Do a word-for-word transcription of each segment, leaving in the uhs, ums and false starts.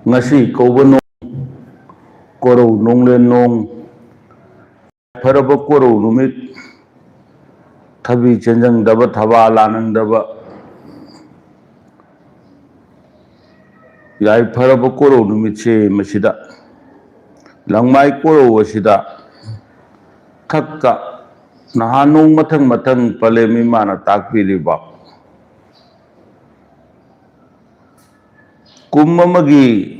ꯉꯁꯤ ꯀꯧꯕ ꯅꯣꯡ, ꯀꯣꯔꯧ ꯅꯣꯡꯂꯦꯟ ꯅꯣꯡ, ꯐꯔꯕ ꯀꯣꯔꯧ ꯅꯨꯃꯤꯠ, ꯊꯕꯤ ꯆꯦꯟꯖꯪꯗꯕ, ꯊꯕꯥ ꯂꯥꯅꯪꯗꯕ, ꯌꯥꯏꯐꯔꯕ ꯀꯣꯔꯧ ꯅꯨꯃꯤꯠꯁꯦ ꯃꯁꯤꯗ ꯂꯪꯃꯥꯏ ꯀꯣꯔꯧ ꯑꯁꯤꯗ ꯊꯛꯇ ꯅꯍꯥꯟ ꯅꯣꯡ ꯃꯊꯪ ꯃꯊꯪ ꯄꯂꯦꯝ ꯏꯃꯥꯅ ꯇꯥꯛꯄꯤꯔꯤꯕ ꯀꯨꯝ ꯑꯃꯒꯤ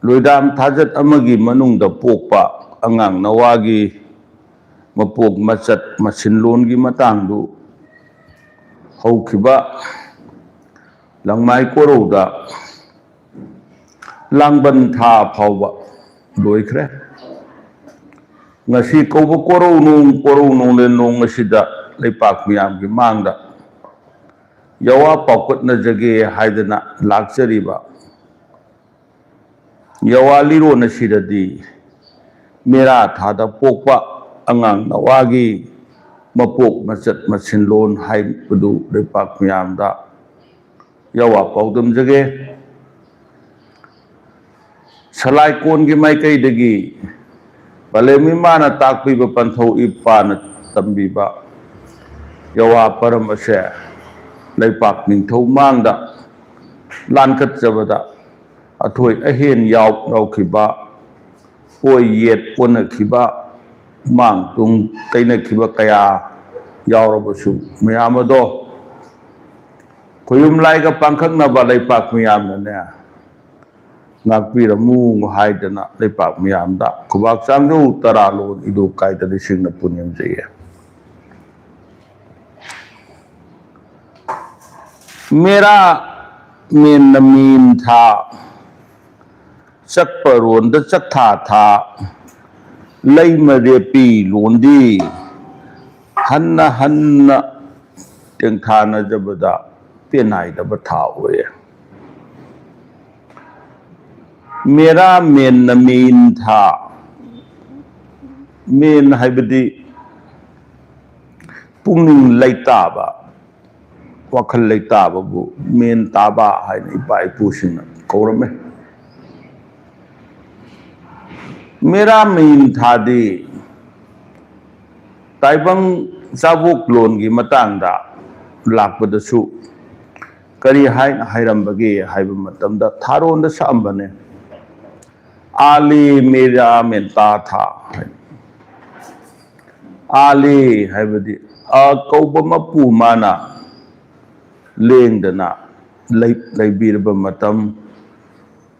ꯂꯣꯏꯗꯥꯝ ꯊꯥꯖꯠ ꯑꯃꯒꯤ ꯃꯅꯨꯡꯗ ꯄꯣꯛꯄ ꯑꯉꯥꯡ ꯅꯋꯥꯒꯤ ꯃꯄꯣꯛ ꯃꯆꯠ ꯃꯁꯤꯟꯂꯣꯟꯒꯤ ꯃꯇꯥꯡꯗꯨ ꯍꯧꯈꯤꯕ ꯂꯪꯃꯥꯏ ꯀꯣꯔꯧꯗ ꯂꯥꯡꯕꯟ ꯊꯥ ꯐꯥꯎꯕ ꯂꯣꯏꯈ꯭ꯔꯦ꯫ ꯉꯁꯤ ꯀꯧꯕ ꯀꯣꯔꯧ ꯅꯣꯡ, ꯀꯣꯔꯧ ꯅꯣꯡꯂꯦꯟ ꯅꯣꯡ ꯑꯁꯤꯗ ꯂꯩꯄꯥꯛ ꯃꯤꯌꯥꯝꯒꯤ ꯃꯥꯡꯗ ꯌꯥꯋꯥ ꯄꯥꯎꯀꯠꯅꯖꯒꯦ ꯍꯥꯏꯗꯅ ꯂꯥꯛꯆꯔꯤꯕ ꯌꯥꯋꯥ ꯂꯤꯔꯣꯟ ꯑꯁꯤꯗꯗꯤ ꯃꯦꯔꯥ ꯊꯥꯗ ꯄꯣꯛꯄ ꯑꯉꯥꯡ ꯅꯋꯥꯒꯤ ꯃꯄꯣꯛ ꯃꯆꯠ ꯃꯁꯤꯟꯂꯣꯟ ꯍꯥꯏꯕꯗꯨ ꯂꯩꯄꯥꯛ ꯃꯤꯌꯥꯝꯗ ꯌꯥꯋꯥ ꯄꯥꯎꯗꯝꯖꯒꯦ꯫ ꯁꯂꯥꯏꯀꯣꯟꯒꯤ ꯃꯥꯏꯀꯩꯗꯒꯤ ꯄꯂꯦꯝ ꯏꯃꯥꯅ ꯇꯥꯛꯄꯤꯕ ꯄꯟꯊꯧ ꯏꯄꯥꯅ ꯇꯝꯕꯤꯕ ꯌꯥꯋꯥ ꯄꯔꯝ ꯑꯁꯦ ꯂꯩꯄꯥꯛ ꯅꯤꯡꯊꯧ ꯃꯥꯡꯗ ꯂꯥꯟꯀꯠꯆꯕꯗ ꯑꯊꯣꯏ ꯑꯍꯦꯟ ꯌꯥꯎ-, ꯌꯥꯎꯈꯤꯕ, ꯑꯣꯏ ꯌꯦꯠ ꯑꯣꯟꯅꯈꯤꯕ, ꯃꯥꯡ ꯇꯨꯡ ꯇꯩꯅꯈꯤꯕ ꯀꯌꯥ ꯌꯥꯎꯔꯕꯁꯨ ꯃꯌꯥꯝ ꯑꯗꯣ ꯈꯨꯌꯨꯝ ꯂꯥꯏꯒ ꯄꯥꯡꯈꯛꯅꯕ ꯂꯩꯄꯥꯛ ꯃꯤꯌꯥꯝꯅꯅꯦ, ꯉꯥꯛꯄꯤꯔꯝꯃꯨ ꯍꯥꯏꯗꯅ ꯂꯩꯄꯥꯛ ꯃꯤꯌꯥꯝꯗ ꯈꯨꯕꯥꯛ ꯆꯥꯝꯖꯧ ꯇꯔꯥ ꯂꯣꯟ ꯏꯗꯨ ꯀꯥꯏꯗ ꯂꯤꯁꯤꯡꯅ ꯄꯨꯅꯦꯝꯖꯩꯌꯦ꯫ ꯃꯦꯔꯥ ꯃꯦꯟꯅ ꯃꯦꯟ ꯊꯥ, ꯆꯠꯄ ꯔꯣꯟꯗ ꯆꯠꯊꯥ ꯊꯥ, ꯂꯩꯃ ꯔꯦꯞꯄꯤ ꯂꯣꯟꯗꯤ ꯍꯟꯅ ꯍꯟꯅ ꯇꯦꯡꯊꯥꯅꯖꯕꯗ ꯄꯦꯟꯅꯥꯏꯗꯕ ꯊꯥ ꯑꯣꯏꯔꯦ꯫ ꯃꯦꯔꯥ ꯃꯦꯟꯅ ꯃꯦꯟ ꯊꯥ, ꯃꯦꯟ ꯍꯥꯏꯕꯗꯤ ꯄꯨꯛꯅꯤꯡ ꯂꯩꯇꯥꯕ, ꯋꯥꯈꯜ ꯂꯩꯇꯥꯕꯕꯨ ꯃꯦꯟ ꯇꯥꯕ ꯍꯥꯏꯅ ꯏꯄꯥ ꯏꯄꯨꯁꯤꯡꯅ ꯀꯧꯔꯝꯃꯦ꯫ ꯃꯦꯔꯥ ꯃꯌꯤꯟ ꯊꯥꯗꯤ ꯇꯥꯏꯕꯪ ꯆꯥꯕꯣꯛ ꯂꯣꯟꯒꯤ ꯃꯇꯥꯡꯗ ꯂꯥꯛꯄꯗꯁꯨ ꯀꯔꯤ ꯍꯥꯏꯅ ꯍꯥꯏꯔꯝꯕꯒꯦ ꯍꯥꯏꯕ ꯃꯇꯝꯗ ꯊꯥꯔꯣꯟꯗ ꯁꯛꯑꯝꯕꯅꯦ꯫ "ꯑꯥꯂꯦ ꯃꯦꯔꯥ ꯃꯦꯟꯇꯥ ꯊꯥ" ꯍꯥꯏ꯫ "ꯑꯥꯂꯦ" ꯍꯥꯏꯕꯗꯤ ꯑ ꯀꯧꯕ ꯃꯄꯨ ꯃꯥꯅ ꯂꯦꯡꯗꯅ ꯂꯩ-, ꯂꯩꯕꯤꯔꯕ ꯃꯇꯝ,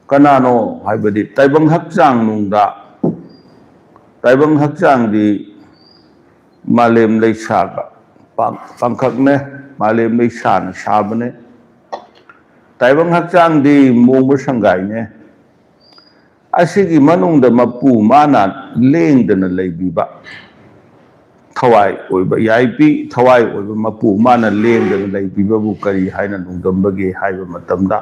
ꯀꯅꯥꯅꯣ ꯍꯥꯏꯕꯗꯤ ꯇꯥꯏꯕꯪ ꯍꯛꯆꯥꯡ ꯅꯨꯡꯗ, ꯇꯥꯏꯕꯪ ꯍꯛꯆꯥꯡꯗꯤ ꯃꯥꯂꯦꯝ ꯂꯩꯁꯥꯒ ꯄꯥꯡ-, ꯄꯥꯡꯈꯛꯅꯦ, ꯃꯥꯂꯦꯝ ꯂꯩꯁꯥꯅ ꯁꯥꯕꯅꯦ꯫ ꯇꯥꯏꯕꯪ ꯍꯛꯆꯥꯡꯗꯤ ꯃꯣꯡꯕ ꯁꯪꯒꯥꯏꯅꯦ꯫ ꯑꯁꯤꯒꯤ ꯃꯅꯨꯡꯗ ꯃꯄꯨ ꯃꯥꯅ ꯂꯦꯡꯗꯅ ꯂꯩꯕꯤꯕ, ꯊꯋꯥꯏ ꯑꯣꯏꯕ ꯌꯥꯏꯕꯤ, ꯊꯋꯥꯏ ꯑꯣꯏꯕ ꯃꯄꯨ ꯃꯥꯅ ꯂꯦꯡꯗꯅ ꯂꯩꯕꯤꯕꯕꯨ ꯀꯔꯤ ꯍꯥꯏꯅ ꯅꯣꯡꯗꯝꯕꯒꯦ ꯍꯥꯏꯕ ꯃꯇꯝꯗ,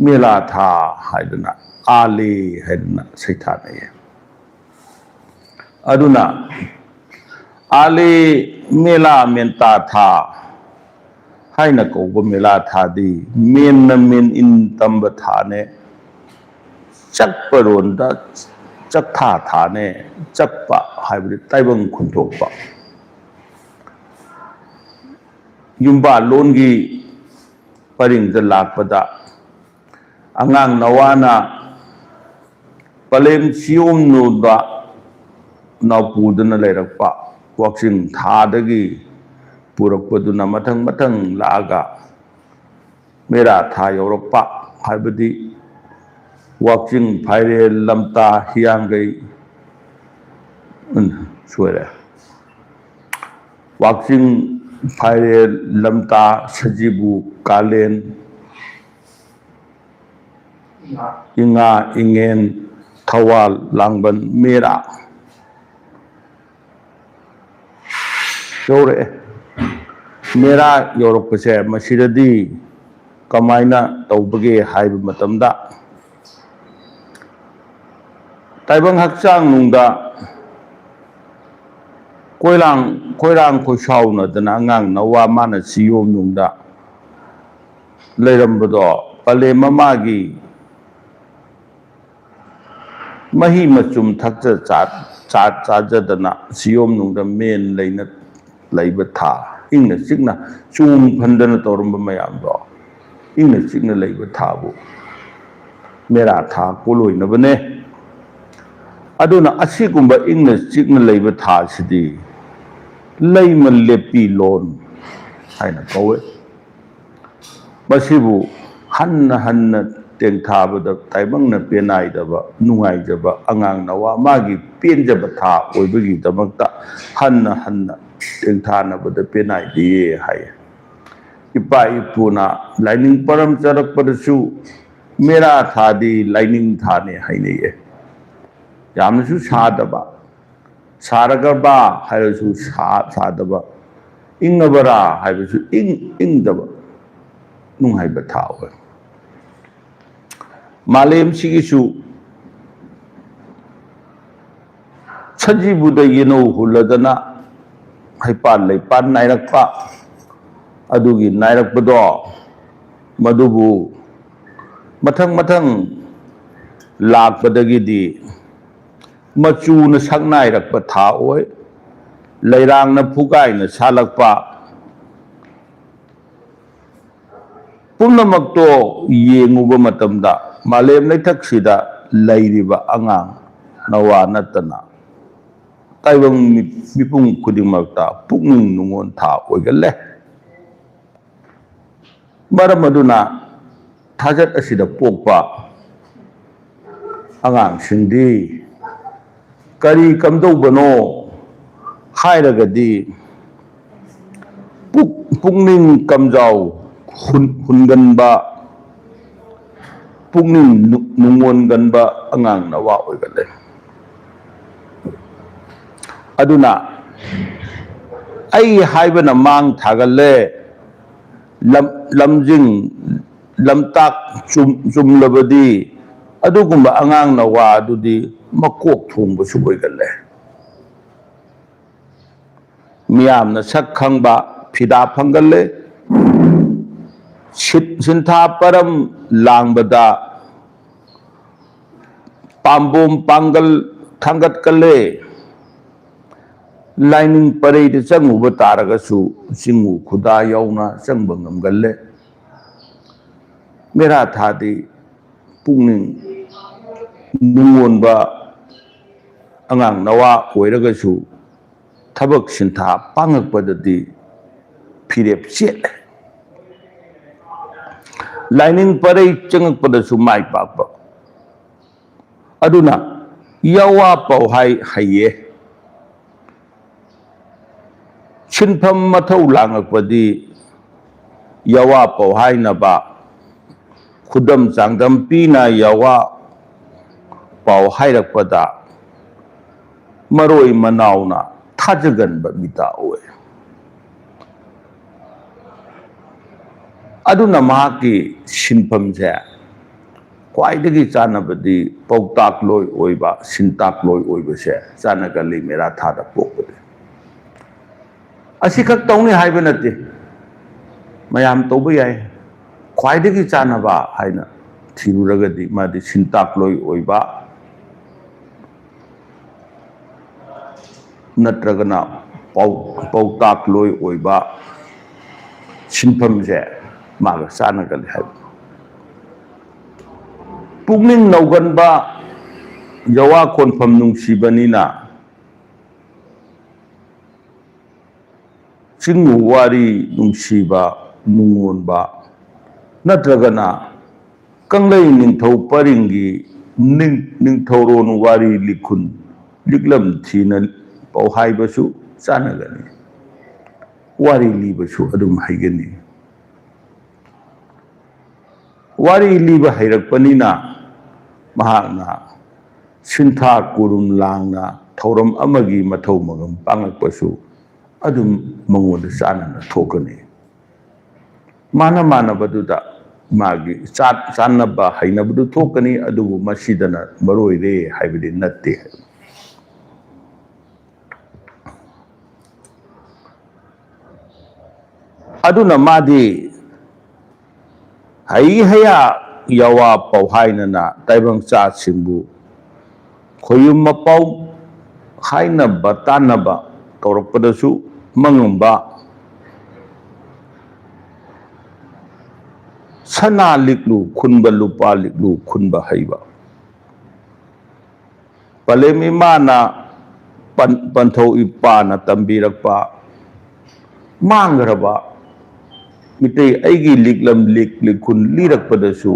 ꯃꯦꯂꯥ ꯊꯥ ꯍꯥꯏꯗꯅ, ꯑꯥꯂꯦ ꯍꯥꯏꯗꯅ ꯁꯩꯊꯥꯅꯩꯌꯦ꯫ ꯑꯗꯨꯅ "ꯑꯥꯂꯦ ꯃꯦꯂꯥ ꯃꯦꯟꯇꯥ ꯊꯥ" ꯍꯥꯏꯅ ꯀꯧꯕ ꯃꯦꯂꯥ ꯊꯥꯗꯤ ꯃꯦꯟꯅ ꯃꯦꯟ ꯏꯟ ꯇꯝꯕ ꯊꯥꯅꯦ꯫ ꯆꯠꯄꯔꯣꯝꯗ ꯆꯠꯊꯥ ꯊꯥꯅꯦ꯫ ꯆꯠꯄ ꯍꯥꯏꯕꯗꯤ ꯇꯥꯏꯕꯪ ꯈꯨꯟꯊꯣꯛꯄ꯫ ꯌꯨꯝꯕꯥꯜꯂꯣꯟꯒꯤ ꯄꯔꯤꯡꯗ ꯂꯥꯛꯄꯗ, ꯑꯉꯥꯡ ꯅꯋꯥꯅ ꯄꯂꯦꯝ ꯆꯤꯌꯣꯝꯅꯨꯗ ꯅꯥꯎꯄꯨꯗꯨꯅ ꯂꯩꯔꯛꯄ ꯋꯥꯛꯆꯤꯡ ꯊꯥꯗꯒꯤ ꯄꯨꯔꯛꯄꯗꯨꯅ ꯃꯊꯪ ꯃꯊꯪ ꯂꯥꯛꯑꯒ ꯃꯦꯔꯥ ꯊꯥ ꯌꯧꯔꯛꯄ, ꯍꯥꯏꯕꯗꯤ ꯋꯥꯛꯆꯤꯡ, ꯐꯥꯏꯔꯦꯜ, ꯂꯝꯇꯥ, ꯍꯤꯌꯥꯡꯒꯩ, ꯎꯝ, ꯁꯣꯏꯔꯦ꯫ ꯋꯥꯛꯆꯤꯡ, ꯐꯥꯏꯔꯦꯜ, ꯂꯝꯇꯥ, ꯁꯖꯤꯕꯨ, ꯀꯥꯂꯦꯟ, ꯏꯉꯥ, ꯏꯉꯦꯟ, ꯊꯧꯋꯥꯜ, ꯂꯥꯡꯕꯟ, ꯃꯦꯔꯥ ꯌꯧꯔꯛꯑꯦ꯫ ꯃꯦꯔꯥ ꯌꯧꯔꯛꯄꯁꯦ ꯃꯁꯤꯗꯗꯤ ꯀꯃꯥꯏꯅ ꯇꯧꯕꯒꯦ ꯍꯥꯏꯕ ꯃꯇꯝꯗ, ꯇꯥꯏꯕꯪ ꯍꯛꯆꯥꯡ ꯅꯨꯡꯗ ꯀꯣꯏꯔꯥꯡ ꯀꯣꯏꯔꯥꯡ ꯀꯣꯏꯁꯥꯎꯅꯗꯅ ꯑꯉꯥꯡ ꯅꯋꯥ ꯃꯥꯅ ꯁꯤꯌꯣꯝꯅꯨꯡꯗ ꯂꯩꯔꯝꯕꯗꯣ, ꯄꯂꯦꯝ ꯃꯃꯥꯒꯤ ꯃꯍꯤ ꯃꯆꯨꯝ ꯊꯛꯆ ꯆꯥ-, ꯆꯥ-, ꯆꯥꯖꯗꯅ ꯁꯤꯌꯣꯝꯅꯨꯡꯗ ꯃꯦꯟ ꯂꯩꯅ ꯂꯩꯕ ꯊꯥ, ꯏꯪꯅ ꯆꯤꯛꯅ ꯆꯣꯡ ꯐꯟꯗꯅ ꯇꯧꯔꯝꯕ ꯃꯌꯥꯝꯗꯣ, ꯏꯪꯅ ꯆꯤꯛꯅ ꯂꯩꯕ ꯊꯥꯕꯨ ꯃꯦꯔꯥ ꯊꯥ ꯀꯣꯂꯣꯏꯅꯕꯅꯦ꯫ ꯑꯗꯨꯅ ꯑꯁꯤꯒꯨꯝꯕ ꯏꯪꯅ ꯆꯤꯛꯅ ꯂꯩꯕ ꯊꯥꯁꯤꯗꯤ ꯂꯩꯃ ꯂꯦꯞꯄꯤ ꯂꯣꯟ ꯍꯥꯏꯅ ꯀꯧꯋꯦ꯫ ꯃꯁꯤꯕꯨ ꯍꯟꯅ ꯍꯟꯅ ꯇꯦꯡꯊꯥꯕꯗ ꯇꯥꯏꯕꯪꯅ ꯄꯦꯟꯅꯥꯏꯗꯕ ꯅꯨꯡꯉꯥꯏꯖꯕ ꯑꯉꯥꯡ ꯅꯋꯥ ꯃꯥꯒꯤ ꯄꯦꯟꯖꯕ ꯊꯥ ꯑꯣꯏꯕꯒꯤꯗꯃꯛꯇ ꯍꯟꯅ ꯍꯟꯅ ꯇꯦꯡꯊꯥꯅꯕꯗ ꯄꯦꯟꯅꯥꯏꯗꯦ ꯍꯥꯏ꯫ ꯏꯄꯥ ꯏꯄꯨꯅ ꯂꯥꯏꯅꯤꯡ ꯄꯔꯝ ꯆꯠꯂꯛꯄꯗꯁꯨ ꯃꯦꯔꯥ ꯊꯥꯗꯤ ꯂꯥꯏꯅꯤꯡ ꯊꯥꯅꯤ ꯍꯥꯏꯅꯩꯌꯦ꯫ ꯌꯥꯝꯅꯁꯨ ꯁꯥꯗꯕ, ꯁꯥꯔꯒꯕ ꯍꯥꯏꯔꯁꯨ ꯁꯥ-, ꯁꯥꯗꯕ, ꯏꯪꯉꯕꯔꯥ ꯍꯥꯏꯕꯁꯨ ꯏꯪ-, ꯏꯪꯗꯕ, ꯅꯨꯡꯉꯥꯏꯕ ꯊꯥ ꯑꯣꯏ꯫ ꯃꯥꯂꯦꯝꯁꯤꯒꯤꯁꯨ ꯁꯖꯤꯕꯨꯗ ꯌꯦꯅꯧ ꯍꯨꯜꯂꯗꯅ ꯍꯩꯄꯥꯜ ꯂꯩꯄꯥꯜ ꯅꯥꯏꯔꯛꯄ, ꯑꯗꯨꯒꯤ ꯅꯥꯏꯔꯛꯄꯗꯣ, ꯃꯗꯨꯕꯨ ꯃꯊꯪ ꯃꯊꯪ ꯂꯥꯛꯄꯗꯒꯤꯗꯤ ꯃꯆꯨꯅ ꯁꯛꯅꯥꯏꯔꯛꯄ ꯊꯥ ꯑꯣꯏ꯫ ꯂꯩꯔꯥꯡꯅ ꯐꯨꯒꯥꯏꯅ ꯁꯥꯠꯂꯛꯄ ꯄꯨꯝꯅꯃꯛꯇꯣ ꯌꯦꯡꯉꯨꯕ ꯃꯇꯝꯗ ꯃꯥꯂꯦꯝ ꯂꯩꯊꯛꯁꯤꯗ ꯂꯩꯔꯤꯕ ꯑꯉꯥꯡ ꯅꯋꯥ ꯅꯠꯇꯅ ꯇꯥꯏꯕꯪ ꯃꯤ-, ꯃꯤꯄꯨꯝ ꯈꯨꯗꯤꯡꯃꯛꯇ ꯄꯨꯛꯅꯤꯡ ꯅꯨꯡꯉꯣꯟ ꯊꯥ ꯑꯣꯏꯒꯜꯂꯦ꯫ ꯃꯔꯝ ꯑꯗꯨꯅ ꯊꯥꯖꯠ ꯑꯁꯤꯗ ꯄꯣꯛꯄ ꯑꯉꯥꯡꯁꯤꯡꯗꯤ ꯀꯔꯤ ꯀꯝꯗꯧꯕꯅꯣ ꯍꯥꯏꯔꯒꯗꯤ, ꯄꯨꯛ-, ꯄꯨꯛꯅꯤꯡ ꯀꯝꯖꯥꯎ ꯍꯨꯟ-, ꯍꯨꯟꯒꯟꯕ, ꯄꯨꯛꯅꯤꯡ ꯅꯨ-, ꯅꯨꯡꯉꯣꯟꯒꯟꯕ ꯑꯉꯥꯡ ꯅꯋꯥ ꯑꯣꯏꯒꯜꯂꯦ꯫ ꯑꯗꯨꯅ ꯑꯩ ꯍꯥꯏꯕꯅ ꯃꯥꯡ ꯊꯥꯒꯜꯂꯦ, ꯂꯝ-, ꯂꯝꯖꯤꯡ ꯂꯝꯇꯥꯛ ꯆꯨꯝ-, ꯆꯨꯝꯂꯕꯗꯤ ꯑꯗꯨꯒꯨꯝꯕ ꯑꯉꯥꯡ ꯅꯋꯥ ꯑꯗꯨꯗꯤ ꯃꯀꯣꯛ ꯊꯣꯡꯕꯁꯨ ꯑꯣꯏꯒꯜꯂꯦ꯫ ꯃꯤꯌꯥꯝꯅ ꯁꯛ ꯈꯪꯕ ꯐꯤꯗꯥ ꯐꯪꯒꯜꯂꯦ꯫ ꯁꯤꯟ-, ꯁꯤꯟꯊꯥ ꯄꯔꯝ ꯂꯥꯡꯕꯗ ꯄꯥꯝꯕꯣꯝ ꯄꯥꯡꯒꯜ ꯊꯥꯡꯒꯠꯀꯜꯂꯦ꯫ ꯂꯥꯏꯅꯤꯡ ꯄꯔꯩꯗ ꯆꯪꯉꯨꯕ ꯇꯥꯔꯒꯁꯨ ꯆꯤꯡꯉꯨ ꯈꯨꯗꯥ ꯌꯥꯎꯅ ꯆꯪꯕ ꯉꯝꯒꯜꯂꯦ꯫ ꯃꯦꯔꯥ ꯊꯥꯗꯤ ꯄꯨꯛꯅꯤꯡ ꯅꯨꯡꯉꯣꯟꯕ ꯑꯉꯥꯡ ꯅꯋꯥ ꯑꯣꯏꯔꯒꯁꯨ ꯊꯕꯛ ꯁꯤꯟꯊꯥ ꯄꯥꯡꯉꯛꯄꯗꯗꯤ ꯐꯤꯔꯦꯞ ꯆꯦꯠꯂꯦ꯫ ꯂꯥꯏꯅꯤꯡ ꯄꯔꯩ ꯆꯪꯉꯛꯄꯗꯁꯨ ꯃꯥꯏ ꯄꯥꯛꯄ꯫ ꯑꯗꯨꯅ ꯌꯥꯋꯥ ꯄꯥꯎꯍꯥꯏ ꯍꯩꯌꯦ꯫ ꯁꯤꯟꯐꯝ ꯃꯊꯧ ꯂꯥꯡꯉꯛꯄꯗꯤ ꯌꯥꯋꯥ ꯄꯥꯎꯍꯥꯏꯅꯕ ꯈꯨꯗꯝ ꯆꯥꯡꯗꯝ ꯄꯤꯅ ꯌꯥꯋꯥ ꯄꯥꯎ ꯍꯥꯏꯔꯛꯄꯗ ꯃꯔꯣꯏ ꯃꯅꯥꯎꯅ ꯊꯥꯖꯒꯟꯕ ꯃꯤꯗꯥ ꯑꯣꯏ꯫ ꯑꯗꯨꯅ ꯃꯍꯥꯛꯀꯤ ꯁꯤꯟꯐꯝꯁꯦ ꯈ꯭ꯋꯥꯏꯗꯒꯤ ꯆꯥꯟꯅꯕꯗꯤ ꯄꯥꯎꯇꯥꯛꯂꯣꯏ ꯑꯣꯏꯕ, ꯁꯤꯟꯇꯥꯛꯂꯣꯏ ꯑꯣꯏꯕꯁꯦ ꯆꯥꯟꯅꯒꯜꯂꯤ ꯃꯦꯔꯥ ꯊꯥꯗ ꯄꯣꯛꯄꯗꯤ꯫ ꯑꯁꯤꯈꯛ ꯇꯧꯅꯤ ꯍꯥꯏꯕ ꯅꯠꯇꯦ, ꯃꯌꯥꯝ ꯇꯧꯕ ꯌꯥꯏ꯫ ꯈ꯭ꯋꯥꯏꯗꯒꯤ ꯆꯥꯟꯅꯕ ꯍꯥꯏꯅ ꯊꯤꯔꯨꯔꯒꯗꯤ ꯃꯥꯗꯤ ꯁꯤꯟꯇꯥꯛꯂꯣꯏ ꯑꯣꯏꯕ, ꯅꯠꯇ꯭ꯔꯒꯅ ꯄꯥꯎ-, ꯄꯥꯎꯇꯥꯛꯂꯣꯏ ꯑꯣꯏꯕ ꯁꯤꯟꯐꯝꯁꯦ ꯃꯥꯒ ꯆꯥꯟꯅꯒꯅꯤ ꯍꯥꯏꯕ꯫ ꯄꯨꯛꯅꯤꯡ ꯅꯧꯒꯟꯕ, ꯌꯋꯥ ꯀꯣꯟꯐꯝ ꯅꯨꯡꯁꯤꯕꯅꯤꯅ ꯆꯤꯡꯃꯨ ꯋꯥꯔꯤ ꯅꯨꯡꯁꯤꯕ, ꯅꯨꯡꯉꯣꯟꯕ, ꯅꯠꯇ꯭ꯔꯒꯅ ꯀꯪꯂꯩ ꯅꯤꯡꯊꯧ ꯄꯔꯤꯡꯒꯤ ꯅꯤꯡ-, ꯅꯤꯡꯊꯧꯔꯣꯟ ꯋꯥꯔꯤ ꯂꯤꯈꯨꯟ ꯂꯤꯛꯂꯝ ꯊꯤꯅ ꯄꯥꯎꯍꯥꯏꯕꯁꯨ ꯆꯥꯟꯅꯒꯅꯤ꯫ ꯋꯥꯔꯤ ꯂꯤꯕꯁꯨ ꯑꯗꯨꯝ ꯍꯩꯒꯅꯤ꯫ ꯋꯥꯔꯤ ꯂꯤꯕ ꯍꯩꯔꯛꯄꯅꯤꯅ ꯃꯍꯥꯛꯅ ꯁꯤꯟꯊꯥ ꯀꯨꯔꯨꯝ ꯂꯥꯡꯅ ꯊꯧꯔꯝ ꯑꯃꯒꯤ ꯃꯊꯧ ꯃꯉꯝ ꯄꯥꯡꯂꯛꯄꯁꯨ ꯑꯗꯨꯝ ꯃꯉꯣꯟꯗ ꯆꯥꯟꯅꯅ ꯊꯣꯛꯀꯅꯤ꯫ ꯃꯥꯅ ꯃꯥꯟꯅꯕꯗꯨꯗ ꯃꯥꯒꯤ ꯆꯥ-, ꯆꯥꯟꯅꯕ ꯍꯩꯅꯕꯗꯨ ꯊꯣꯛꯀꯅꯤ, ꯑꯗꯨꯕꯨ ꯃꯁꯤꯗꯅ ꯃꯔꯨ ꯑꯣꯏꯔꯦ ꯍꯥꯏꯕꯗꯤ ꯅꯠꯇꯦ꯫ ꯑꯗꯨꯅ ꯃꯥꯗꯤ ꯍꯩ ꯍꯌꯥ ꯌꯥꯋꯥ ꯄꯧꯍꯥꯏꯅꯅ ꯇꯥꯏꯕꯪ ꯆꯥꯁꯤꯡꯕꯨ ꯈꯣꯌꯨꯝ ꯃꯄꯥꯎ ꯍꯥꯏꯅꯕ ꯇꯥꯟꯅꯕ ꯇꯧꯔꯛꯄꯗꯁꯨ ꯃꯉꯝꯕ, ꯁꯅꯥ ꯂꯤꯛꯂꯨ ꯈꯨꯟꯕ, ꯂꯨꯄꯥ ꯂꯤꯛꯂꯨ ꯈꯨꯟꯕ ꯍꯩꯕ, ꯄꯂꯦꯝ ꯏꯃꯥꯅ ꯄꯟ-, ꯄꯟꯊꯧ ꯏꯄꯥꯅ ꯇꯝꯕꯤꯔꯛꯄ, ꯃꯥꯡꯈ꯭ꯔꯕ ꯃꯤꯇꯩ ꯑꯩꯒꯤ ꯂꯤꯛꯂꯝ ꯂꯤꯛ ꯂꯤꯈꯨꯟ ꯂꯤꯔꯛꯄꯗꯁꯨ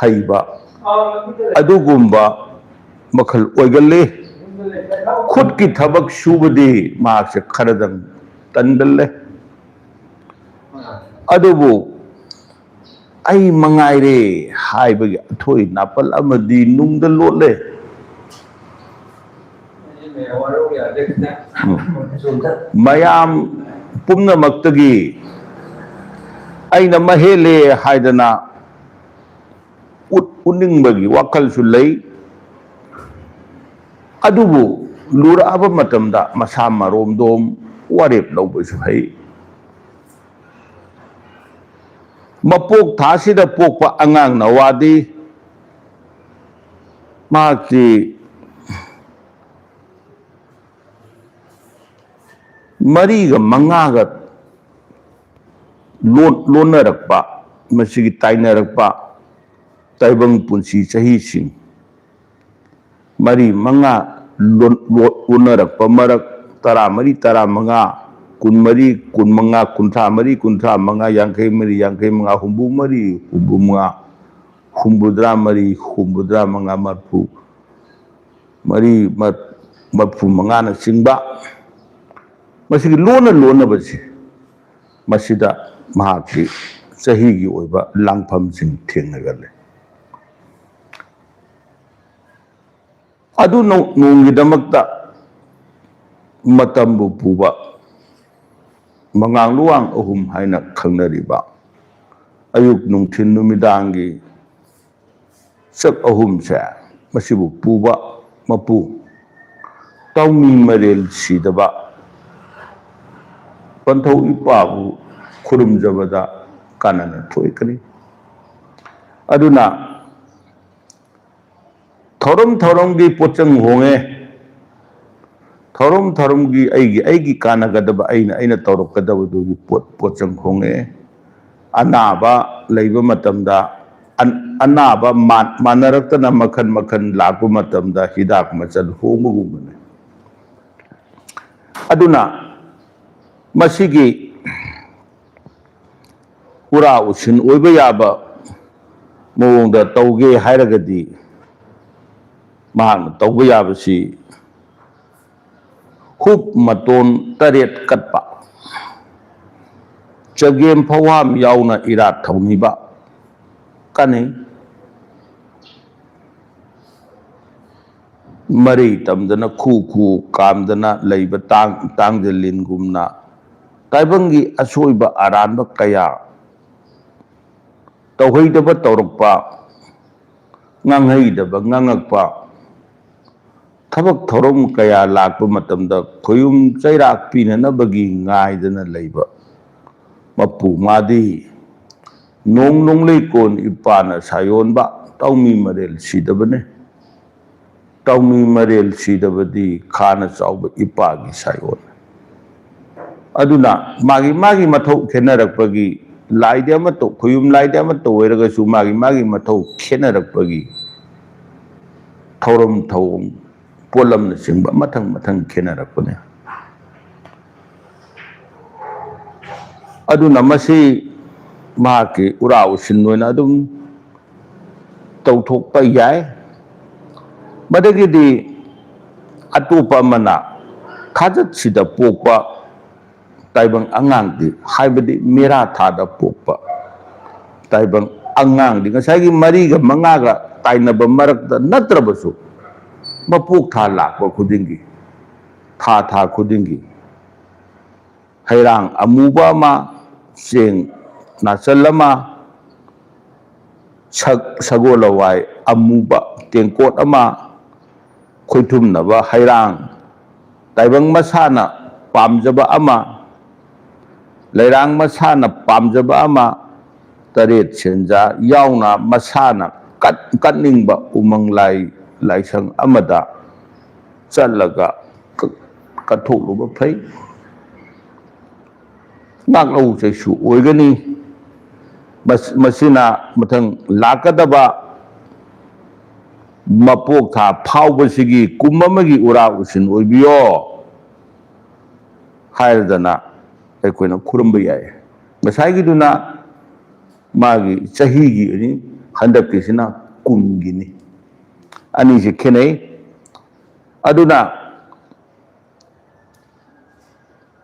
ꯍꯩꯕ ꯑꯗꯨꯒꯨꯝꯕ ꯃꯈꯜ ꯑꯣꯏꯒꯜꯂꯤ꯫ ꯈꯨꯠꯀꯤ ꯊꯕꯛ ꯁꯨꯕꯗꯤ ꯃꯍꯥꯛꯁꯦ ꯈꯔꯗꯪ ꯇꯟꯒꯜꯂꯦ꯫ ꯑꯗꯨꯕꯨ ꯑꯩ ꯃꯉꯥꯏꯔꯦ ꯍꯥꯏꯕꯒꯤ ꯑꯊꯣꯏ ꯅꯥꯄꯜ ꯑꯃꯗꯤ ꯅꯨꯡꯗ ꯂꯣꯠꯂꯦ꯫ ꯎꯝ꯫ ꯃꯌꯥꯝ ꯄꯨꯝꯅꯃꯛꯇꯒꯤ ꯑꯩꯅ ꯃꯍꯦꯜꯂꯦ ꯍꯥꯏꯗꯅ ꯎꯠ-, ꯎꯠꯅꯤꯡꯕꯒꯤ ꯋꯥꯈꯜꯁꯨ ꯂꯩ꯫ ꯑꯗꯨꯕꯨ ꯂꯨꯔꯛꯑꯕ ꯃꯇꯝꯗ ꯃꯁꯥ ꯃꯔꯣꯝꯗꯣꯝ ꯋꯥꯔꯦꯞ ꯂꯧꯕꯁꯨ ꯍꯩ꯫ ꯃꯄꯣꯛ ꯊꯥꯁꯤꯗ ꯄꯣꯛꯄ ꯑꯉꯥꯡꯅ ꯋꯥꯗꯤ ꯃꯍꯥꯛꯀꯤ ꯃꯔꯤꯒ ꯃꯉꯥꯒ ꯂꯣꯟ-, ꯂꯣꯟꯅꯔꯛꯄ, ꯃꯁꯤꯒꯤ ꯇꯥꯏꯅꯔꯛꯄ ꯇꯥꯏꯕꯪ ꯄꯨꯟꯁꯤ ꯆꯍꯤꯁꯤꯡ ꯃꯔꯤ ꯃꯉꯥ ꯂꯣꯟ-, ꯂꯣꯟ-, ꯂꯣꯟꯅꯔꯛꯄ ꯃꯔꯛ ꯇꯔꯥꯃꯔꯤ, ꯇꯔꯥꯃꯉꯥ, ꯀꯨꯟꯃꯔꯤ, ꯀꯨꯟꯃꯉꯥ, ꯀꯨꯟꯊ꯭ꯔꯥ ꯃꯔꯤ, ꯀꯨꯟꯊ꯭ꯔꯥ ꯃꯉꯥ, ꯌꯥꯡꯈꯩ ꯃꯔꯤ, ꯌꯥꯡꯈꯩ ꯃꯉꯥ, ꯍꯨꯝꯐꯨ ꯃꯔꯤ, ꯍꯨꯝꯐꯨ ꯃꯉꯥ, ꯍꯨꯝꯐꯨꯇꯔꯥ ꯃꯔꯤ, ꯍꯨꯝꯐꯨꯇꯔꯥ ꯃꯉꯥ, ꯃꯔꯐꯨ ꯃꯔꯤ, ꯃꯔ-, ꯃꯔꯐꯨ ꯃꯉꯥꯅꯆꯤꯡꯕ ꯃꯁꯤꯒꯤ ꯂꯣꯟꯅ ꯂꯣꯟꯅꯕꯁꯦ, ꯃꯁꯤꯗ ꯃꯍꯥꯛꯀꯤ ꯆꯍꯤꯒꯤ ꯑꯣꯏꯕ ꯂꯥꯡꯐꯝꯁꯤꯡ ꯊꯦꯡꯅꯒꯜꯂꯤ꯫ ꯑꯗꯨ ꯅꯣꯡ-, ꯅꯣꯡꯒꯤꯗꯃꯛꯇ ꯃꯇꯝꯕꯨ ꯄꯨꯕ ꯃꯉꯥꯡ ꯂꯨꯋꯥꯡ ꯑꯍꯨꯝ ꯍꯥꯏꯅ ꯈꯪꯅꯔꯤꯕ ꯑꯌꯨꯛ, ꯅꯨꯡꯊꯤꯜ, ꯅꯨꯃꯤꯗꯥꯡꯒꯤ ꯆꯥꯛ ꯑꯍꯨꯝꯁꯦ, ꯃꯁꯤꯕꯨ ꯄꯨꯕ ꯃꯄꯨ ꯇꯥꯎꯃꯤ ꯃꯔꯦꯜ ꯁꯤꯗꯕ ꯄꯟꯊꯧ ꯏꯄꯥꯕꯨ ꯈꯨꯔꯨꯝꯖꯕꯗ ꯀꯥꯟꯅꯅ ꯊꯣꯛꯏ꯫ ꯀꯔꯤ ꯑꯗꯨꯅ ꯊꯧꯔꯝ ꯊꯧꯔꯝꯒꯤ ꯄꯣꯠꯆꯪ ꯍꯣꯡꯉꯦ꯫ ꯊꯧꯔꯝ ꯊꯧꯔꯝꯒꯤ ꯑꯩꯒꯤ ꯑꯩꯒꯤ ꯀꯥꯟꯅꯒꯗꯕ, ꯑꯩꯅ ꯑꯩꯅ ꯇꯧꯔꯛꯀꯗꯕꯗꯨꯒꯤ ꯄꯣꯠ ꯄꯣꯠꯆꯪ ꯍꯣꯡꯉꯦ꯫ ꯑꯅꯥꯕ ꯂꯩꯕ ꯃꯇꯝꯗ ꯑꯟ- ꯑꯅꯥꯕ ꯃꯥꯟ- ꯃꯥꯟꯅꯔꯛꯇꯅ ꯃꯈꯜ ꯃꯈꯜ ꯂꯥꯛꯄ ꯃꯇꯝꯗ ꯍꯤꯗꯥꯛ ꯃꯆꯜ ꯍꯣꯡꯕꯒꯨꯝꯕꯅꯤ꯫ ꯑꯗꯨꯅ ꯃꯁꯤꯒꯤ ꯎꯔꯥ ꯎꯁꯤꯟ ꯑꯣꯏꯕ ꯌꯥꯕ ꯃꯑꯣꯡꯗ ꯇꯧꯒꯦ ꯍꯥꯏꯔꯒꯗꯤ, ꯃꯍꯥꯛꯅ ꯇꯧꯕ ꯌꯥꯕꯁꯤ ꯍꯨꯞ ꯃꯇꯣꯟ ꯇꯔꯦꯠ ꯀꯠꯄ, ꯆꯒꯦꯝ ꯐꯧꯍꯥꯝ ꯌꯥꯎꯅ ꯏꯔꯥꯠ ꯊꯧꯅꯤꯕ ꯀꯥꯟꯅꯩ꯫ ꯃꯔꯩ ꯇꯝꯗꯅ ꯈꯨ ꯈꯨ ꯀꯥꯝꯗꯅ ꯂꯩꯕ ꯇꯥꯡ ꯇꯥꯡꯖ ꯂꯤꯟꯒꯨꯝꯅ ꯇꯥꯏꯕꯪꯒꯤ ꯑꯁꯣꯏꯕ ꯑꯔꯥꯟꯕ ꯀꯌꯥ ꯇꯧꯍꯩꯗꯕ ꯇꯧꯔꯛꯄ, ꯉꯥꯡꯍꯩꯗꯕ ꯉꯥꯡꯉꯛꯄ, ꯊꯕꯛ ꯊꯧꯔꯝ ꯀꯌꯥ ꯂꯥꯛꯄ ꯃꯇꯝꯗ ꯈꯣꯌꯨꯝ ꯆꯩꯔꯥꯛ ꯄꯤꯅꯅꯕꯒꯤ ꯉꯥꯏꯗꯅ ꯂꯩꯕ ꯃꯄꯨ ꯃꯥꯗꯤ ꯅꯣꯡ ꯅꯣꯡꯂꯩꯀꯣꯟ ꯏꯄꯥꯅ ꯁꯥꯌꯣꯟꯕ ꯇꯥꯎꯃꯤ ꯃꯔꯦꯜ ꯁꯤꯗꯕꯅꯦ꯫ ꯇꯥꯎꯃꯤ ꯃꯔꯦꯜ ꯁꯤꯗꯕꯗꯤ ꯈꯥꯅ ꯆꯥꯎꯕ ꯏꯄꯥꯒꯤ ꯁꯥꯌꯣꯟ꯫ ꯑꯗꯨꯅ ꯃꯥꯒꯤ ꯃꯥꯒꯤ ꯃꯊꯧ ꯈꯦꯠꯅꯔꯛꯄꯒꯤ, ꯂꯥꯏꯗꯤ ꯑꯃꯠꯇ, ꯈꯨꯌꯨꯝ ꯂꯥꯏꯗꯤ ꯑꯃꯠꯇ ꯑꯣꯏꯔꯒꯁꯨ ꯃꯥꯒꯤ ꯃꯥꯒꯤ ꯃꯊꯧ ꯈꯦꯠꯅꯔꯛꯄꯒꯤ ꯊꯧꯔꯝ ꯊꯧꯑꯣꯡ ꯄꯣꯠꯂꯝꯅꯆꯤꯡꯕ ꯃꯊꯪ ꯃꯊꯪ ꯈꯦꯠꯅꯔꯛꯄꯅꯤ꯫ ꯑꯗꯨꯅ ꯃꯁꯤ ꯃꯍꯥꯛꯀꯤ ꯎꯔꯥ ꯎꯁꯤꯟ ꯑꯣꯏꯅ ꯑꯗꯨꯝ ꯇꯧꯊꯣꯛꯄ ꯌꯥꯏ꯫ ꯃꯗꯒꯤꯗꯤ ꯑꯇꯣꯞꯄ ꯑꯃꯅ ꯊꯥꯖꯠꯁꯤꯗ ꯄꯣꯛꯄ ꯇꯥꯏꯕꯪ ꯑꯉꯥꯡꯗꯤ, ꯍꯥꯏꯕꯗꯤ ꯃꯦꯔꯥ ꯊꯥꯗ ꯄꯣꯛꯄ ꯇꯥꯏꯕꯪ ꯑꯉꯥꯡꯗꯤ, ꯉꯁꯥꯏꯒꯤ ꯃꯔꯤꯒ ꯃꯉꯥꯒ ꯇꯥꯏꯅꯕ ꯃꯔꯛꯇ ꯅꯠꯇ꯭ꯔꯕꯁꯨ, ꯃꯄꯣꯛ ꯊꯥ ꯂꯥꯛꯄ ꯈꯨꯗꯤꯡꯒꯤ, ꯊꯥ ꯊꯥ ꯈꯨꯗꯤꯡꯒꯤ ꯍꯩꯔꯥꯡ ꯑꯃꯨꯕ ꯑꯃ, ꯆꯦꯡ ꯅꯥꯆꯜ ꯑꯃ, ꯁꯛ ꯁꯒꯣꯜ ꯍꯋꯥꯏ ꯑꯃꯨꯕ ꯇꯦꯡꯀꯣꯠ ꯑꯃ, ꯈꯣꯏꯊꯨꯝꯅꯕ ꯍꯩꯔꯥꯡ, ꯇꯥꯏꯕꯪ ꯃꯁꯥꯅ ꯄꯥꯝꯖꯕ ꯑꯃ, ꯂꯩꯔꯥꯡ ꯃꯁꯥꯅ ꯄꯥꯝꯖꯕ ꯑꯃ, ꯇꯔꯦꯠ ꯁꯦꯟꯖꯥ ꯌꯥꯎꯅ ꯃꯁꯥꯅ ꯀꯠ-, ꯀꯠꯅꯤꯡꯕ ꯎꯃꯪ ꯂꯥꯏ, ꯂꯥꯏꯁꯪ ꯑꯃꯗ ꯆꯠꯂꯒ ꯀ-, ꯀꯠꯊꯣꯛꯂꯨꯕ ꯐꯩ꯫ ꯉꯥꯛꯂꯧ ꯆꯩꯁꯨ ꯑꯣꯏꯒꯅꯤ꯫ ꯃꯁ-, ꯃꯁꯤꯅ ꯃꯊꯪ ꯂꯥꯛꯀꯗꯕ ꯃꯄꯣꯛ ꯊꯥ ꯐꯥꯎꯕꯁꯤꯒꯤ ꯀꯨꯝ ꯑꯃꯒꯤ ꯎꯔꯥ ꯎꯁꯤꯟ ꯑꯣꯏꯕꯤꯌꯣ ꯍꯥꯏꯔꯗꯅ ꯑꯩꯈꯣꯏꯅ ꯈꯨꯔꯨꯝꯕ ꯌꯥꯏ꯫ ꯉꯁꯥꯏꯒꯤꯗꯨꯅ ꯃꯥꯒꯤ ꯆꯍꯤꯒꯤꯅꯤ, ꯍꯟꯗꯛꯀꯤꯁꯤꯅ ꯀꯨꯝꯒꯤꯅꯤ꯫ ꯑꯅꯤꯁꯤ ꯈꯦꯠꯅꯩ꯫ ꯑꯗꯨꯅ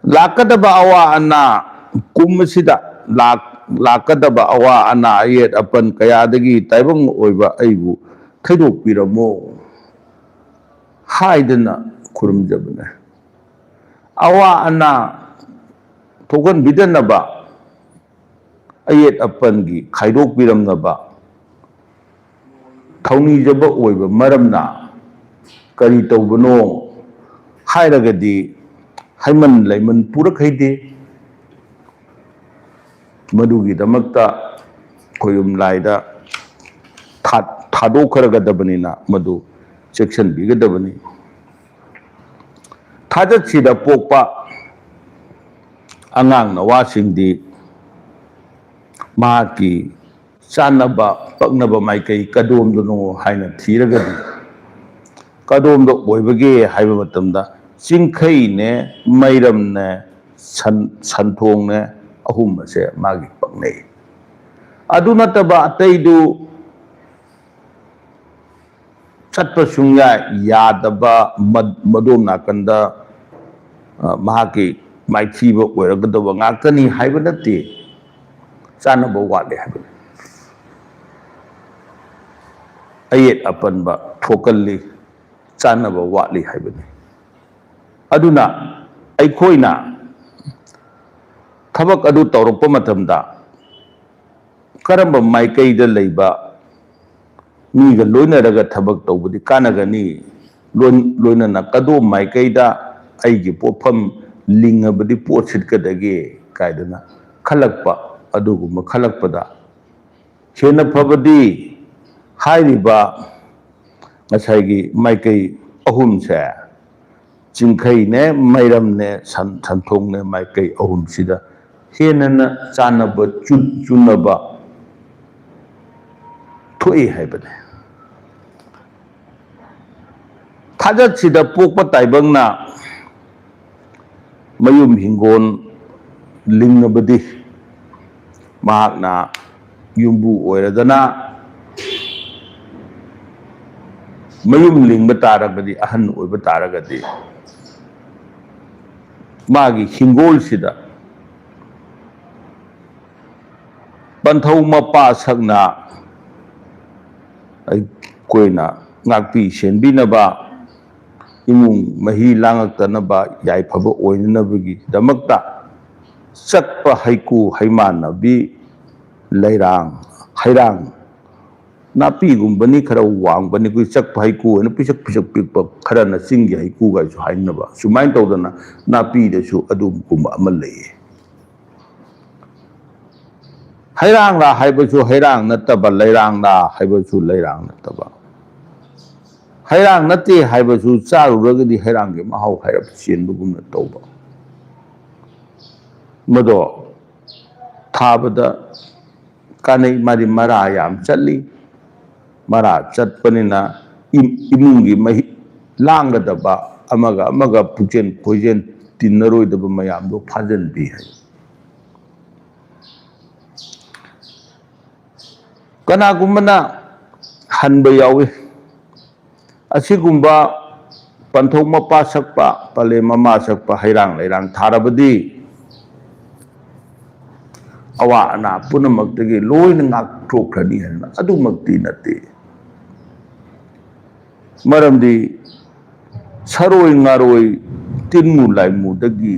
ꯂꯥꯛꯀꯗꯕ ꯑꯋꯥ ꯑꯅꯥ, ꯀꯨꯝ ꯑꯁꯤꯗ ꯂꯥꯛ-, ꯂꯥꯛꯀꯗꯕ ꯑꯋꯥ ꯑꯅꯥ ꯑꯌꯦꯠ ꯑꯄꯟ ꯀꯌꯥꯗꯒꯤ ꯇꯥꯏꯕꯪ ꯑꯣꯏꯕ ꯑꯩꯕꯨ ꯊꯩꯗꯣꯛꯄꯤꯔꯝꯃꯣ ꯍꯥꯏꯗꯅ ꯈꯨꯔꯨꯝꯖꯕꯅꯦ꯫ ꯑꯋꯥ ꯑꯅꯥ ꯊꯣꯛꯍꯟꯕꯤꯗꯅꯕ, ꯑꯌꯦꯠ ꯑꯄꯟꯒꯤ ꯈꯥꯏꯗꯣꯛꯄꯤꯔꯝꯅꯕ ꯊꯧꯅꯤꯖꯕ ꯑꯣꯏꯕ ꯃꯔꯝꯅ ꯀꯔꯤ ꯇꯧꯕꯅꯣ ꯍꯥꯏꯔꯒꯗꯤ, ꯍꯩꯃꯟ ꯂꯩꯃꯟ ꯄꯨꯔꯛ ꯍꯩꯗꯦ꯫ ꯃꯗꯨꯒꯤꯗꯃꯛꯇ ꯈꯣꯏꯌꯨꯝ ꯂꯥꯏꯗ ꯊꯥ-, ꯊꯥꯗꯣꯛꯈ꯭ꯔꯒꯗꯕꯅꯤꯅ ꯃꯗꯨ ꯆꯦꯛꯁꯤꯟꯕꯤꯒꯗꯕꯅꯤ꯫ ꯊꯥꯖꯠꯁꯤꯗ ꯄꯣꯛꯄ ꯑꯉꯥꯡ ꯅꯋꯥꯁꯤꯡꯗꯤ ꯃꯍꯥꯛꯀꯤ ꯆꯥꯟꯅꯕ ꯄꯛꯅꯕ ꯃꯥꯏꯀꯩ ꯀꯗꯣꯝꯗꯅꯣ ꯍꯥꯏꯅ ꯊꯤꯔꯒꯗꯤ, ꯀꯗꯣꯝꯗ ꯑꯣꯏꯕꯒꯦ ꯍꯥꯏꯕ ꯃꯇꯝꯗ, ꯆꯤꯡꯈꯩꯅꯦ, ꯃꯩꯔꯝꯅꯦ, ꯁꯟ-, ꯁꯟꯊꯣꯡꯅꯦ, ꯑꯍꯨꯝ ꯑꯁꯦ ꯃꯥꯒꯤ ꯄꯛꯅꯩ꯫ ꯑꯗꯨ ꯅꯠꯇꯕ ꯑꯇꯩꯗꯨ ꯆꯠꯄ ꯁꯨꯡꯌꯥ ꯌꯥꯗꯕ, ꯃ-, ꯃꯗꯣꯝ ꯅꯥꯀꯟꯗ, ꯑ, ꯃꯍꯥꯛꯀꯤ ꯃꯥꯏꯊꯤꯕ ꯑꯣꯏꯔꯒꯗꯕ ꯉꯥꯛꯇꯅꯤ ꯍꯥꯏꯕ ꯅꯠꯇꯦ, ꯆꯥꯅꯕ ꯋꯥꯠꯂꯤ ꯍꯥꯏꯕꯅꯤ꯫ ꯑꯌꯦꯠ ꯑꯄꯟꯕ ꯊꯣꯛꯀꯜꯂꯤ, ꯆꯥꯅꯕ ꯋꯥꯠꯂꯤ ꯍꯥꯏꯕꯅꯤ꯫ ꯑꯗꯨꯅ ꯑꯩꯈꯣꯏꯅ ꯊꯕꯛ ꯑꯗꯨ ꯇꯧꯔꯛꯄ ꯃꯇꯝꯗ ꯀꯔꯝꯕ ꯃꯥꯏꯀꯩꯗ ꯂꯩꯕ ꯃꯤꯒ ꯂꯣꯏꯅꯔꯒ ꯊꯕꯛ ꯇꯧꯕꯗꯤ ꯀꯥꯟꯅꯒꯅꯤ? ꯂꯣꯏ-, ꯂꯣꯏꯅꯅ ꯀꯗꯣꯝ ꯃꯥꯏꯀꯩꯗ ꯑꯩꯒꯤ ꯄꯣꯠꯐꯝ ꯂꯤꯡꯉꯕꯗꯤ ꯄꯣꯠ ꯁꯤꯠꯀꯗꯒꯦ? ꯀꯥꯏꯗꯅ ꯈꯜꯂꯛꯄ꯫ ꯑꯗꯨꯒꯨꯝꯕ ꯈꯜꯂꯛꯄꯗ ꯍꯦꯟꯅ ꯐꯕꯗꯤ ꯍꯥꯏꯔꯤꯕ ꯉꯁꯥꯏꯒꯤ ꯃꯥꯏꯀꯩ ꯑꯍꯨꯝꯁꯦ, ꯆꯤꯡꯈꯩꯅꯦ, ꯃꯩꯔꯝꯅꯦ, ꯁꯟ-, ꯁꯟꯊꯣꯡꯅꯦ, ꯃꯥꯏꯀꯩ ꯑꯍꯨꯝꯁꯤꯗ ꯍꯦꯟꯅ ꯆꯥꯟꯅꯕ, ꯆꯨ-, ꯆꯨꯅꯕ ꯊꯣꯛꯏ ꯍꯥꯏꯕꯅꯤ꯫ ꯊꯥꯖꯠꯁꯤꯗ ꯄꯣꯛꯄ ꯇꯥꯏꯕꯪꯅ ꯃꯌꯨꯝ ꯍꯤꯡꯒꯣꯜ ꯂꯤꯡꯉꯕꯗꯤ, ꯃꯍꯥꯛꯅ ꯌꯨꯝꯕꯨ ꯑꯣꯏꯔꯒꯅ ꯃꯌꯨꯝ ꯂꯤꯡꯕ ꯇꯥꯔꯒꯗꯤ, ꯑꯍꯟ ꯑꯣꯏꯕ ꯇꯥꯔꯒꯗꯤ, ꯃꯥꯒꯤ ꯍꯤꯡꯒꯣꯜꯁꯤꯗ ꯄꯟꯊꯧ ꯃꯄꯥ ꯁꯛꯅ ꯑꯩꯈꯣꯏꯅ ꯉꯥꯛꯄꯤ ꯁꯦꯟꯕꯤꯅꯕ, ꯏꯃꯨꯡ ꯃꯍꯤ ꯂꯥꯡꯉꯛꯇꯅꯕ, ꯌꯥꯏꯐꯕ ꯑꯣꯏꯅꯅꯕꯒꯤꯗꯃꯛꯇ ꯆꯠꯄ ꯍꯩꯀꯨ ꯍꯩꯃꯥꯟꯅꯕꯤ ꯂꯩꯔꯥꯡ, ꯍꯩꯔꯥꯡ ꯅꯥꯄꯤꯒꯨꯝꯕꯅꯤ, ꯈꯔ ꯋꯥꯡꯕꯅꯤ, ꯑꯩꯈꯣꯏ ꯆꯠꯄ ꯍꯩꯀꯨ ꯍꯥꯏꯅ ꯄꯤꯁꯛ ꯄꯤꯁꯛ ꯄꯤꯛꯄ, ꯈꯔꯅ ꯆꯤꯡꯒꯤ ꯍꯩꯀꯨꯒꯥꯏꯁꯨ ꯍꯥꯏꯅꯕ, ꯁꯨꯃꯥꯏꯅ ꯇꯧꯗꯅ ꯅꯥꯄꯤꯗꯁꯨ ꯑꯗꯨꯒꯨꯝꯕ ꯑꯃ ꯂꯩꯌꯦ꯫ ꯍꯩꯔꯥꯡꯂꯥ ꯍꯥꯏꯕꯁꯨ ꯍꯩꯔꯥꯡ ꯅꯠꯇꯕ, ꯂꯩꯔꯥꯡꯂꯥ ꯍꯥꯏꯕꯁꯨ ꯂꯩꯔꯥꯡ ꯅꯠꯇꯕ꯫ ꯍꯩꯔꯥꯡ ꯅꯠꯇꯦ ꯍꯥꯏꯕꯁꯨ ꯆꯥꯔꯨꯔꯒꯗꯤ ꯍꯩꯔꯥꯡꯒꯤ ꯃꯍꯥꯎ ꯍꯥꯏꯔꯞ ꯆꯦꯟꯕꯒꯨꯝꯅ ꯇꯧꯕ꯫ ꯃꯗꯣ ꯊꯥꯕꯗ ꯀꯥꯟꯅꯩ, ꯃꯥꯗꯤ ꯃꯔꯥ ꯌꯥꯝ ꯆꯠꯂꯤ꯫ ꯃꯔꯥ ꯆꯠꯄꯅꯤꯅ ꯏꯝ-, ꯏꯃꯨꯡꯒꯤ ꯃꯍꯤ ꯂꯥꯡꯒꯗꯕ, ꯑꯃꯒ ꯑꯃꯒ ꯄꯨꯛꯆꯦꯟ ꯈꯣꯏꯖꯦꯟ ꯇꯤꯟꯅꯔꯣꯏꯗꯕ ꯃꯌꯥꯝꯗꯣ ꯐꯥꯖꯤꯟꯕꯤ ꯍꯥꯏ꯫ ꯀꯅꯥꯒꯨꯝꯕꯅ ꯍꯟꯕ ꯌꯥꯎꯏ꯫ ꯑꯁꯤꯒꯨꯝꯕ ꯄꯟꯊꯧ ꯃꯄꯥ ꯁꯛꯄ, ꯄꯂꯦꯝ ꯃꯃꯥ ꯁꯛꯄ ꯍꯩꯔꯥꯡ ꯂꯩꯔꯥꯡ ꯊꯥꯔꯕꯗꯤ ꯑꯋꯥ ꯑꯅꯥ ꯄꯨꯝꯅꯃꯛꯇꯒꯤ ꯂꯣꯏꯅ ꯉꯥꯛꯊꯣꯛꯈ꯭ꯔꯅꯤ ꯍꯥꯏꯅ ꯑꯗꯨꯃꯛꯇꯤ ꯅꯠꯇꯦ꯫ ꯃꯔꯝꯗꯤ ꯁꯔꯣꯏ ꯉꯥꯔꯣꯏ, ꯇꯤꯟꯃꯨ ꯂꯥꯏꯃꯨꯗꯒꯤ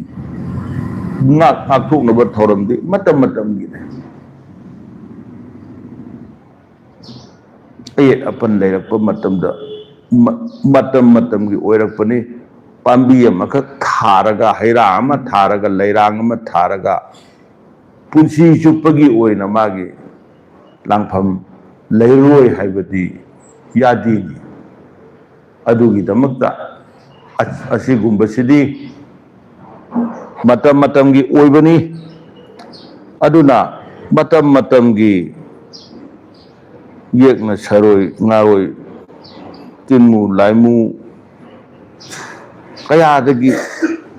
ꯉꯥꯛ-, ꯉꯥꯛꯊꯣꯛꯅꯕ ꯊꯧꯔꯝꯗꯤ ꯃꯇꯝ ꯃꯇꯝꯒꯤꯅꯦ꯫ ꯑꯌꯦꯠ ꯑꯄꯟ ꯂꯩꯔꯛꯄ ꯃꯇꯝꯗ ꯃ-, ꯃꯇꯝ ꯃꯇꯝꯒꯤ ꯑꯣꯏꯔꯛꯄꯅꯤ꯫ ꯄꯥꯝꯕꯤ ꯑꯃꯈꯛ ꯊꯥꯔꯒ, ꯍꯩꯔꯥ ꯑꯃ ꯊꯥꯔꯒ, ꯂꯩꯔꯥꯡ ꯑꯃ ꯊꯥꯔꯒ, ꯄꯨꯟꯁꯤ ꯆꯨꯞꯄꯒꯤ ꯑꯣꯏꯅ ꯃꯥꯒꯤ ꯂꯥꯡꯐꯝ ꯂꯩꯔꯣꯏ ꯍꯥꯏꯕꯗꯤ ꯌꯥꯗꯦꯅꯤ꯫ ꯑꯗꯨꯒꯤꯗꯃꯛꯇ ꯑ-, ꯑꯁꯤꯒꯨꯝꯕꯁꯤꯗꯤ ꯃꯇꯝ ꯃꯇꯝꯒꯤ ꯑꯣꯏꯕꯅꯤ꯫ ꯑꯗꯨꯅ ꯃꯇꯝ ꯃꯇꯝꯒꯤ ꯌꯦꯛꯅ ꯁꯔꯣꯏ ꯉꯥꯔꯣꯏ, ꯇꯤꯟꯃꯨ ꯂꯥꯏꯃꯨ ꯀꯌꯥꯗꯒꯤ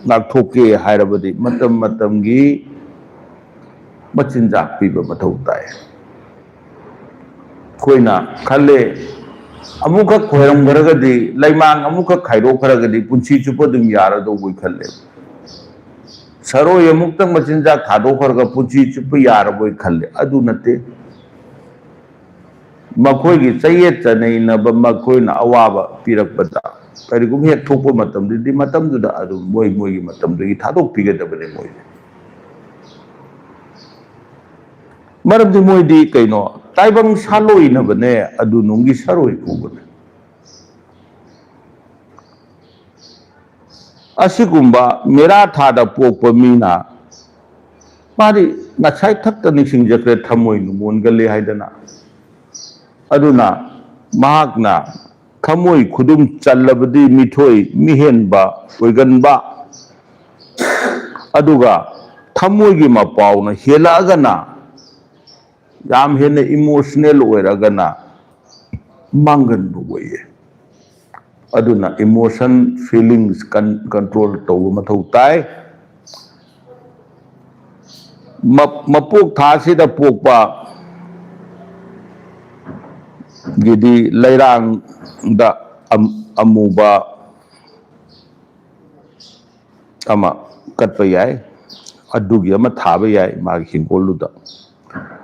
ꯉꯥꯛꯊꯣꯛꯀꯦ ꯍꯥꯏꯔꯕꯗꯤ ꯃꯇꯝ ꯃꯇꯝꯒꯤ ꯃꯆꯤꯟꯖꯥꯛ ꯄꯤꯕ ꯃꯊꯧ ꯇꯥꯏ꯫ ꯑꯩꯈꯣꯏꯅ ꯈꯜꯂꯦ, ꯑꯃꯨꯛꯈꯛ ꯈꯣꯏꯔꯝꯈ꯭ꯔꯒꯗꯤ, ꯂꯩꯃꯥꯡ ꯑꯃꯨꯛꯈꯛ ꯈꯥꯏꯗꯣꯛꯈ꯭ꯔꯒꯗꯤ ꯄꯨꯟꯁꯤ ꯆꯨꯞꯄ ꯑꯗꯨꯝ ꯌꯥꯔꯗꯧꯕꯣꯏ ꯈꯜꯂꯦ꯫ ꯁꯔꯣꯏ ꯑꯃꯨꯛꯇꯪ ꯃꯆꯤꯟꯖꯥꯛ ꯊꯥꯗꯣꯛꯈ꯭ꯔꯒ ꯄꯨꯟꯁꯤ ꯆꯨꯞꯄ ꯌꯥꯔꯕꯣꯏ ꯈꯜꯂꯦ꯫ ꯑꯗꯨ ꯅꯠꯇꯦ꯫ ꯃꯈꯣꯏꯒꯤ ꯆꯌꯦꯠ ꯆꯅꯩꯅꯕ, ꯃꯈꯣꯏꯅ ꯑꯋꯥꯕ ꯄꯤꯔꯛꯄꯗ ꯀꯔꯤꯒꯨꯝꯕ ꯍꯦꯛ ꯊꯣꯛꯄ ꯃꯇꯝꯗꯗꯤ ꯃꯇꯝꯗꯨꯗ ꯑꯗꯨꯝ ꯃꯣꯏ ꯃꯣꯏꯒꯤ ꯃꯇꯝꯗꯨꯒꯤ ꯊꯥꯗꯣꯛꯄꯤꯒꯗꯕꯅꯤ ꯃꯣꯏꯁꯦ꯫ ꯃꯔꯝꯗꯤ ꯃꯣꯏꯗꯤ ꯀꯩꯅꯣ, ꯇꯥꯏꯕꯪ ꯁꯥꯂꯣꯏꯅꯕꯅꯦ, ꯑꯗꯨ ꯅꯨꯡꯒꯤ ꯁꯔꯣꯏ ꯀꯧꯕꯅꯦ꯫ ꯑꯁꯤꯒꯨꯝꯕ ꯃꯦꯔꯥ ꯊꯥꯗ ꯄꯣꯛꯄ ꯃꯤꯅ ꯃꯥꯗꯤ ꯉꯁꯥꯏ ꯊꯛꯇ ꯅꯤꯡꯁꯤꯡꯖꯈ꯭ꯔꯦ, ꯊꯃꯣꯏ ꯅꯨꯡꯉꯣꯟꯒꯜꯂꯤ ꯍꯥꯏꯗꯅ꯫ ꯑꯗꯨꯅ ꯃꯍꯥꯛꯅ ꯊꯃꯣꯏ ꯈꯨꯗꯨꯝ ꯆꯜꯂꯕꯗꯤ ꯃꯤꯊꯣꯏ ꯃꯤꯍꯦꯟꯕ ꯑꯣꯏꯒꯟꯕ, ꯑꯗꯨꯒ ꯊꯃꯣꯏꯒꯤ ꯃꯄꯥꯎꯅ ꯍꯦꯜꯂꯛꯑꯒꯅ, ꯌꯥꯝ ꯍꯦꯟꯅ ꯏꯃꯣꯁꯅꯦꯜ ꯑꯣꯏꯔꯒꯅ ꯃꯥꯡꯒꯟꯕ ꯑꯣꯏꯌꯦ꯫ ꯑꯗꯨꯅ ꯏꯃꯣꯁꯟ, ꯐꯤꯂꯤꯡꯁ ꯀꯟꯇ꯭ꯔꯣꯜ ꯇꯧꯕ ꯃꯊꯧ ꯇꯥꯏ꯫ ꯃ-, ꯃꯄꯣꯛ ꯊꯥꯁꯤꯗ ꯄꯣꯛꯄ ꯒꯤꯗꯤ ꯂꯩꯔꯥꯡꯗ ꯑꯝ-, ꯑꯃꯨꯕ ꯑꯃ ꯀꯠꯄ ꯌꯥꯏ, ꯑꯗꯨꯒꯤ ꯑꯃ ꯊꯥꯕ ꯌꯥꯏ ꯃꯥꯒꯤ ꯍꯤꯡꯒꯣꯜꯗꯨꯗ꯫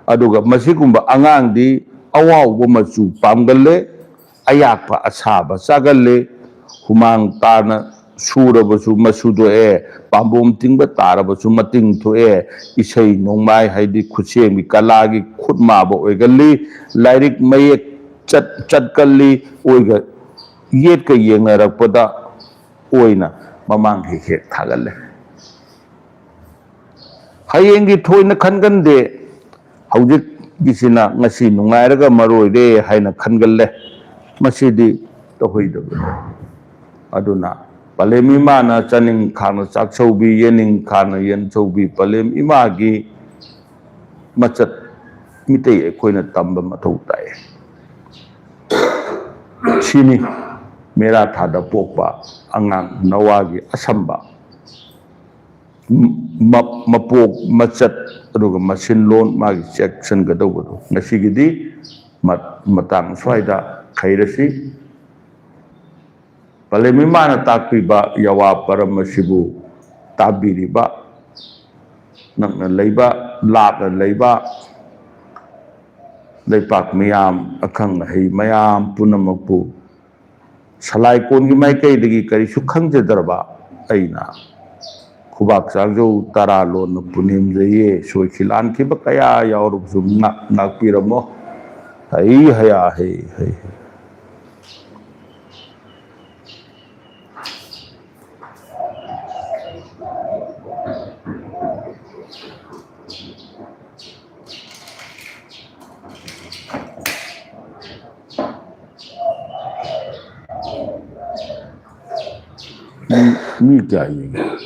ꯑꯗꯨꯒ ꯃꯁꯤꯒꯨꯝꯕ ꯑꯉꯥꯡꯗꯤ ꯑꯋꯥꯎꯕ ꯃꯆꯨ ꯄꯥꯝꯒꯜꯂꯦ, ꯑꯌꯥꯛꯄ ꯑꯁꯥꯕ ꯆꯥꯒꯜꯂꯦ, ꯍꯨꯃꯥꯡ ꯇꯥꯅ ꯁꯨꯔꯕꯁꯨ ꯃꯆꯨ ꯊꯣꯛꯑꯦ, ꯄꯥꯝꯕꯣꯝ ꯇꯤꯡꯕ ꯇꯥꯔꯕꯁꯨ ꯃꯇꯤꯡ ꯊꯣꯛꯑꯦ, ꯏꯁꯩ ꯅꯣꯡꯃꯥꯏ ꯍꯥꯏꯗꯤ ꯈꯨꯠꯁꯦꯝꯒꯤ ꯀꯂꯥꯒꯤ ꯈꯨꯠ ꯃꯥꯕ ꯑꯣꯏꯒꯜꯂꯤ, ꯂꯥꯏꯔꯤꯛ ꯃꯌꯦꯛ ꯆꯠ-, ꯆꯠꯀꯜꯂꯤ, ꯑꯣꯏꯒ-, ꯌꯦꯠꯀ ꯌꯦꯡꯅꯔꯛꯄꯗ ꯑꯣꯏꯅ ꯃꯃꯥꯡ ꯍꯦꯛ ꯍꯦꯛ ꯊꯥꯒꯠꯂꯦ꯫ ꯍꯌꯦꯡꯒꯤ ꯊꯣꯏꯅ ꯈꯟꯒꯟꯗꯦ, ꯍꯧꯖꯤꯛꯀꯤꯁꯤꯅ ꯉꯁꯤ ꯅꯨꯡꯉꯥꯏꯔꯒ ꯃꯔꯣꯏꯔꯦ ꯍꯥꯏꯅ ꯈꯟꯒꯜꯂꯦ꯫ ꯃꯁꯤꯗꯤ ꯇꯧꯍꯩꯗꯕꯅꯤ꯫ ꯑꯗꯨꯅ ꯄꯂꯦꯝ ꯏꯃꯥꯅ ꯆꯥꯅꯤꯡ ꯈꯥꯡꯅ ꯆꯥꯛ ꯁꯧꯕꯤ, ꯌꯦꯅꯤꯡ ꯈꯥꯡꯅ ꯌꯦꯟ ꯁꯧꯕꯤ, ꯄꯂꯦꯝ ꯏꯃꯥꯒꯤ ꯃꯆꯠ ꯃꯤꯇꯩ ꯑꯩꯈꯣꯏꯅ ꯇꯝꯕ ꯃꯊꯧ ꯇꯥꯏ꯫ ꯁꯤꯅꯤ ꯃꯦꯔꯥ ꯊꯥꯗ ꯄꯣꯛꯄ ꯑꯉꯥꯡ ꯅꯋꯥꯒꯤ ꯑꯁꯝꯕ ꯃ-, ꯃꯄꯣꯛ ꯃꯆꯠ, ꯑꯗꯨꯒ ꯃꯁꯤꯟꯂꯣꯟ ꯃꯥꯒꯤ ꯆꯦꯛꯁꯤꯟꯒꯗꯧꯕꯗꯣ꯫ ꯉꯁꯤꯒꯤꯗꯤ ꯃ-, ꯃꯇꯥꯡ ꯁ꯭ꯋꯥꯏꯗ ꯈꯩꯔꯁꯤ꯫ ꯄꯂꯦꯝ ꯏꯃꯥꯅ ꯇꯥꯛꯄꯤꯕ ꯌꯥꯋꯥ ꯄꯔꯝ ꯑꯁꯤꯕꯨ ꯇꯥꯕꯤꯔꯤꯕ, ꯅꯛꯅ ꯂꯩꯕ, ꯂꯥꯞꯅ ꯂꯩꯕ ꯂꯩꯄꯥꯛ ꯃꯤꯌꯥꯝ, ꯑꯈꯪ ꯑꯍꯩ ꯃꯌꯥꯝ ꯄꯨꯝꯅꯃꯛꯄꯨ ꯁꯂꯥꯏꯀꯣꯟꯒꯤ ꯃꯥꯏꯀꯩꯗꯒꯤ ꯀꯔꯤꯁꯨ ꯈꯪꯖꯗ꯭ꯔꯕ ꯑꯩꯅ ꯈꯨꯕꯥꯛ ꯆꯥꯖꯧ ꯇꯔꯥ ꯂꯣꯟꯅ ꯄꯨꯅꯦꯝꯖꯩꯌꯦ꯫ ꯁꯣꯏꯈꯤ ꯂꯥꯟꯈꯤꯕ ꯀꯌꯥ ꯌꯥꯎꯔꯕꯁꯨ ꯉꯥꯛ-, ꯉꯥꯛꯄꯤꯔꯝꯃꯣ꯫ ꯍꯩ ꯍꯌꯥ ꯍꯩ ꯍꯩ ꯍꯩ꯫ ꯃꯤ, ꯃꯤ ꯀꯌꯥ ꯌꯦꯡꯒꯦ?